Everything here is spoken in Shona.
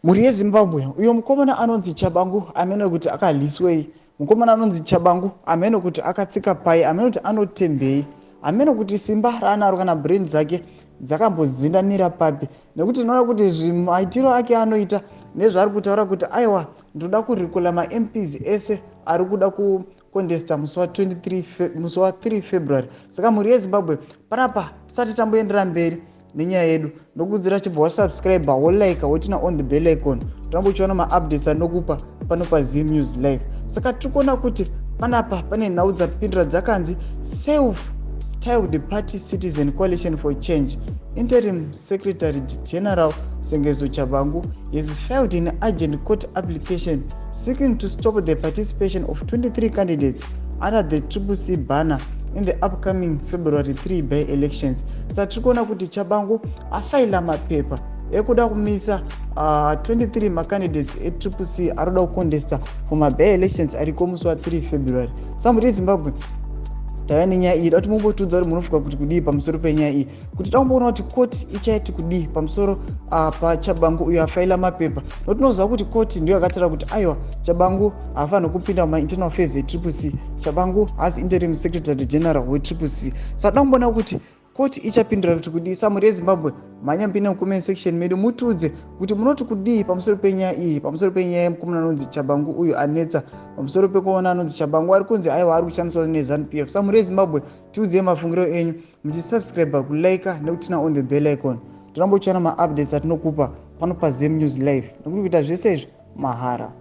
Mhuri yeZimbabwe, uyo mukomana anonzi Chabangu amene kuti akaliswei, mukomana anonzi Chabangu amene kuti akatsika pai, amene kuti anotembei, amene kuti simba raanaro kana brain dzake dzakambozindamira papi, nekuti ndinoona kuti zvimaitiro ake anoita nezvaari kutaura kuti aiwa, ndinoda kurikula maMPs ese ari kuda kucontesta musi wa23, musi wa3 February. Saka mhuri yeZimbabwe, panapa tisati tamboendera mberi nenyaya yedu, ndokuudzira chibva wasubscribe, wolike, woturn on the bell icon, toramba uchiona maupdates anokupa pano paZim News Live. Saka tiri kuona kuti panapa pane nhau dzapindura dzakanzi self styled party Citizen Coalition for Change interim secretary general Sengezo Chabangu has filed an urgent court application seeking to stop the participation of 23 candidates under the Triple C banner in the upcoming February 3 by elections. Saka tiri kuona kuti Chabangu afaila mapepa ekuda kumisa 23 macandidates eTriple C ari kuda kucontesta for maby elections ariko musi wa3 February. Saka mhuri yeZimbabwe, tauya nenyaya iyi, da kuti mumbotudza kuti munofunga kuti kudii pamusoro penyaya iyi, kuti tamboona kuti koti ichaiti kudii pamusoro paChabangu uyo afaila mapepa, nokuti tinoziva kuti koti ndiyo yakataura kuti aiwa, Chabangu haafaniri kupinda mumainternal affairs eTriple C, Chabangu haasi interim secretary general weTriple C. Saka damboona kuti koti ichapindura kuti kudii. Samhuri yeZimbabwe, mhanya mupinde mucomment section medu, mutiudze kuti munoti kudii pamusoro penyaya iyi, pamusoro penyaya yemukomana anonzi Chabangu uyu anetsa, pamusoro pekuona anonzi Chabangu ari kunzi aiwa, ari kushandiswa neZANU PF. Samhuri yeZimbabwe, tiudzei mafungiro enyu muchisubscribe, kulike nekuturn on the bell icon. Toramba uchiona maupdates atinokupa pano paZim News Live, nekuti kuita zvese izvi mahara.